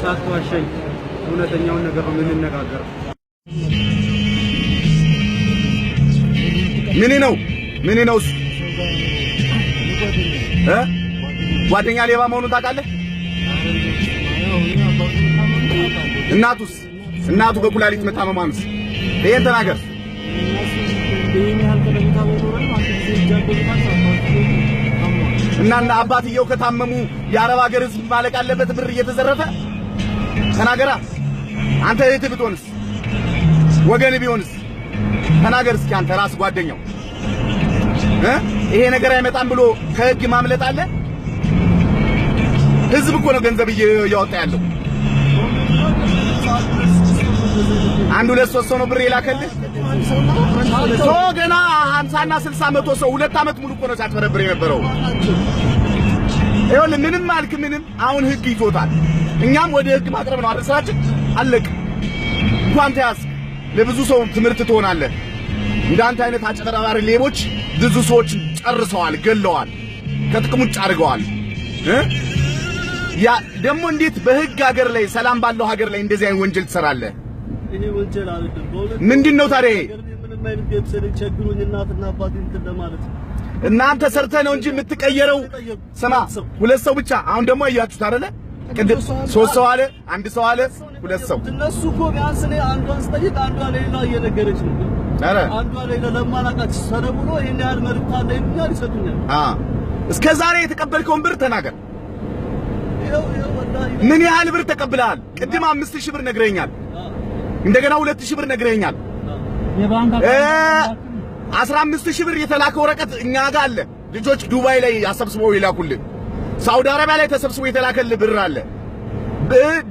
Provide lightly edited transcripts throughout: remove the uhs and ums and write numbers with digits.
ሳትዋሸኝ እውነተኛውን ነገር ነው የምንነጋገረው። ምን ነው ምን ነው እሱ እ ጓደኛ ሌባ መሆኑን ታውቃለህ? እናቱስ እናቱ በኩላሊት መታመሟንስ ይሄን ተናገር። እና አባትየው ከታመሙ የአረብ ሀገር ሕዝብ ማለቅ አለበት ብር እየተዘረፈ ተናገራ። አንተ እህትህ ብትሆንስ ወገን ቢሆንስ ተናገር እስኪ አንተ ራስ ጓደኛው እ ይሄ ነገር አይመጣም ብሎ ከህግ ማምለጥ አለ? ህዝብ እኮ ነው ገንዘብ እያወጣ ያለው። አንድ ሁለት ሶስት ሰው ነው ብር የላከልህ። ሰው ገና 50 እና 60 መቶ ሰው 2 ዓመት ሙሉ እኮ ነው ሲያጭበረብር የነበረው። ይኸውልህ ምንም አልክ ምንም፣ አሁን ህግ ይዞታል። እኛም ወደ ህግ ማቅረብ ነው አይደል ስራችን። አለቅ እንኳን ተያዝክ፣ ለብዙ ሰው ትምህርት ትሆናለህ። እንዳንተ አይነት አጭበርባሪ ሌቦች ብዙ ሰዎችን ጨርሰዋል፣ ገለዋል፣ ከጥቅም ውጭ አድርገዋል። ያ ደግሞ እንዴት በህግ ሀገር ላይ ሰላም ባለው ሀገር ላይ እንደዚህ አይነት ወንጀል ትሰራለህ? ይሄ ወንጀል አይደለም። በእውነት ምንድን ነው ታዲያ? ምንም አይነት ቤተሰብ ቸግሮኝ እናትና አባቴ እንትን ለማለት እናንተ ሰርተህ ነው እንጂ የምትቀየረው። ስማ፣ ሁለት ሰው ብቻ። አሁን ደግሞ አያችሁት አይደለ? ቅድም 3 ሰው አለ፣ 1 ሰው አለ፣ 2 ሰው። እነሱ እኮ ቢያንስ እኔ አንዷን ስጠይቅ አንዷ ሌላ እየነገረች ነው። ኧረ አንዷ ሌላ ለማላውቃት ሰለሞን ይሄን ያህል መልዕክት አለ ይሉኛል፣ ይሰጡኛል። እስከ ዛሬ የተቀበልከውን ብር ተናገር። ምን ያህል ብር ተቀብለሃል? ቅድም 5000 ብር ነግረኸኛል። እንደገና 2000 ብር ነግረኸኛል። 15000 ብር የተላከ ወረቀት እኛ ጋር አለ። ልጆች ዱባይ ላይ አሰብስበው ይላኩልህ። ሳውዲ አረቢያ ላይ ተሰብስቦ የተላከልህ ብር አለ።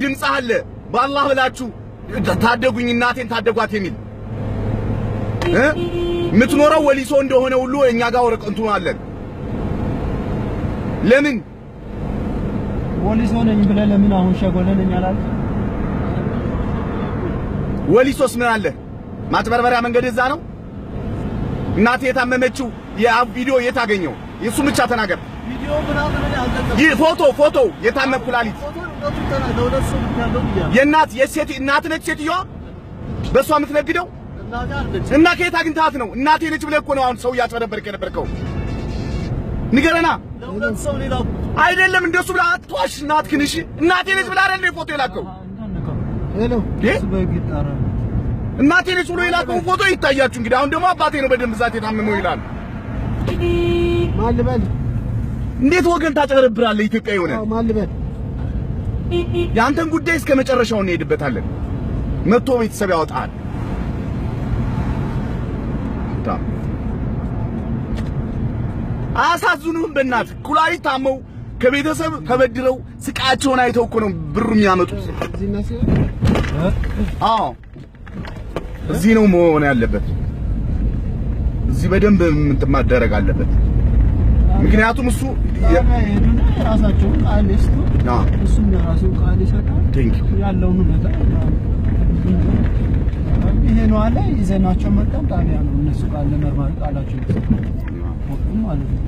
ድምጽ አለ። በአላህ ብላችሁ ታደጉኝ፣ እናቴን ታደጓት የሚል የምትኖረው ወሊሶ እንደሆነ ሁሉ እኛ ጋር ወረቀቱ አለን። ለምን ወሊሶ ነኝ ብለህ ለምን አሁን ሸጎለ ነኝ አላልክም? ወሊሶስ ምን አለ? ማጭበርበሪያ መንገድ እዛ ነው። እናቴ የታመመችው የአብ ቪዲዮ የት አገኘው? የሱን ብቻ ተናገር። ይህ ፎቶ የታመመ ኩላሊት የእናት የሴት እናት ነች ሴትዮዋ በእሷ የምትነግደው እና ከየት አግኝተሃት ነው? እናቴ ነች ብለህ እኮ ነው አሁን ሰው እያጭበረበርክ የነበርከው። ንገረና። አይደለም እንደሱ ብለህ አትዋሽ። እናትህን እሺ፣ እናቴ ነች ብለህ አይደል ፎቶ የላከው? እናቴ ነች ብሎ የላከው ፎቶ ይታያችሁ። እንግዲህ አሁን ደግሞ አባቴ ነው በደም ብዛት የታመመው ይላል። ማን ልበል? እንዴት ወገን ታጭበረብራለህ? ኢትዮጵያ የሆነ ማን ልበል? የአንተን ጉዳይ እስከ መጨረሻው እንሄድበታለን። መጥቶ ቤተሰብ ያወጣል። አያሳዝኑህም? በእናትህ ኩላሊት ታመው ከቤተሰብ ተበድረው ስቃያቸውን አይተው እኮ ነው ብሩ የሚያመጡት። አዎ እዚህ ነው መሆን ያለበት። እዚህ በደንብ እንትን ማደረግ አለበት። ምክንያቱም እሱ የራሳቸውን ቃል ይስጡ፣ እሱም የራሱን ቃል ይሰጣል። ያለውን ሁኔታ ይሄ ነው አለ። ይዘናቸው መጣን። ጣቢያ ነው እነሱ ቃል ለመርማሪ ቃላቸው ማለት ነው።